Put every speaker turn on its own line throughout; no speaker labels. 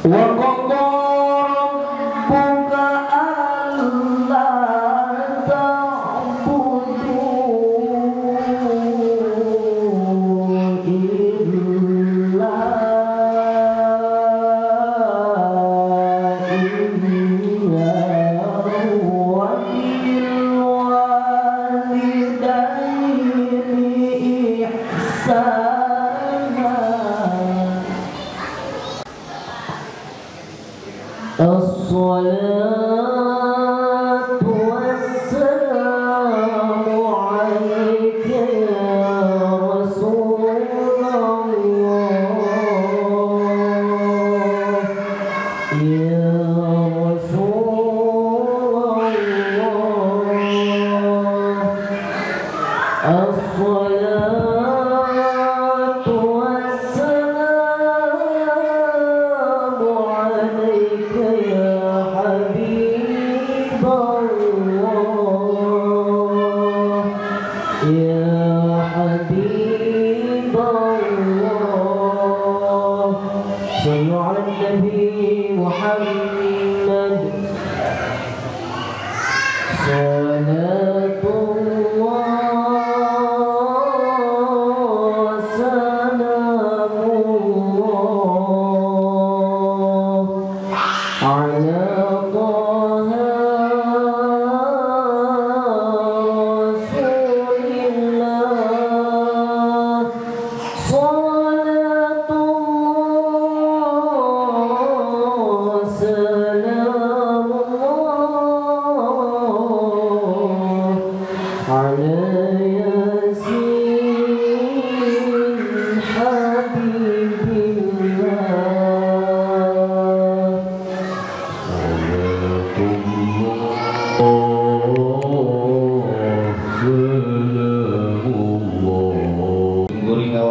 وقضى ربك ألا تعبدوا إلا إياه وبالوالدين إحسانا. الصلاة والسلام عليك يا رسول الله، يا رسول الله. الصلاة والسلام عليك يا حبيب الله، يا حبيب الله. صلوا على النبي محمد. صلاة الله سلام الله على طه رسول الله،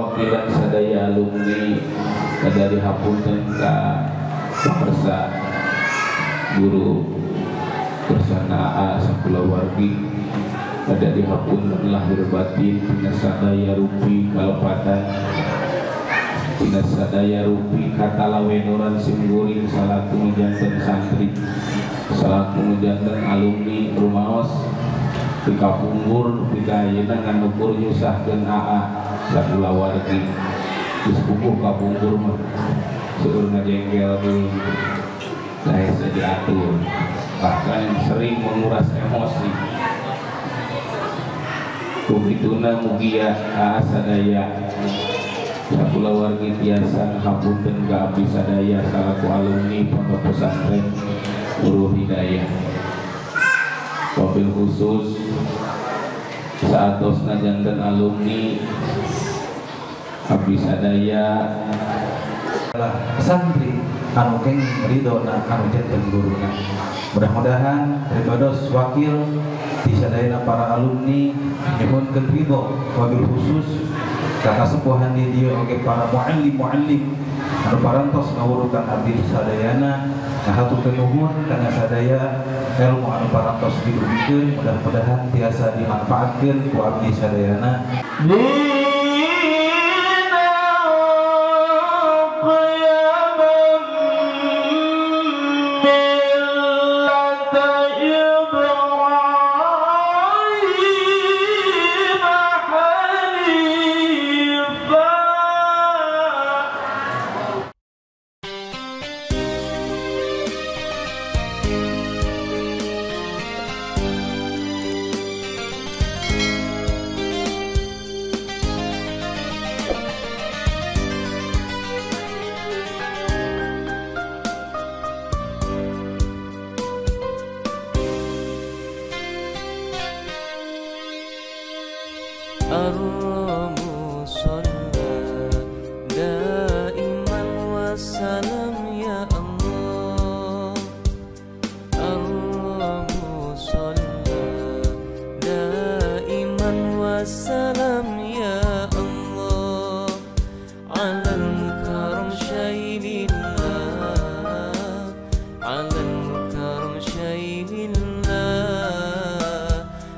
Ngawakilan sadaya alumni dari hapunten ka pemirsa guru bersana A sakulawargi ada di hapunten lahir batin tina sadaya rupi kalepatan tina sadaya rupi katalawenuran simguring salaku janten santri salaku janten alumni rumaos di kapungkur di kayeuna nganukur nyusahkeun AA sakulawargi geus pupuh kapungkur mah seueur ngajengkel deui hese diatur bahkan sering menguras emosi. Kukituna mugia AA sadaya sakulawargi tiasa ngahapunten ka abdi sadaya salaku alumni Pondok Pesantren Nurul Hidayah. Wabil khusus saatosna janten alumni abdi sadaya
adalah santri anu kenging ridona anu janten guruna. Mudah-mudahan pribados wakil di sadayana para alumni nyuhunkeun ridho wabil khusus ka kasepuhan di dieu oge para muallim-muallim anu parantos ngawurukan abdi sadayana ngahaturkeun nuhun kana sadaya ilmu anu parantos didugikeun mudah-mudahan tiasa dimanfaatkeun ku abdi sadayana.
الرب صلى دائما وسلم يا الله. الرب صلى دائما وسلم يا الله على المكرم شيل الله على المكرم شيل الله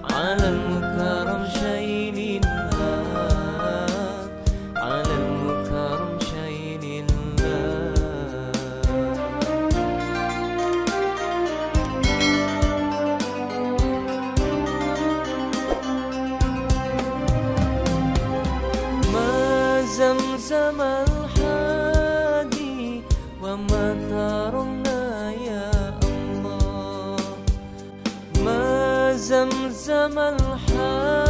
على المكرم شيل زمزم الحادي وما ترنا يا الله ما زمزم الحادي.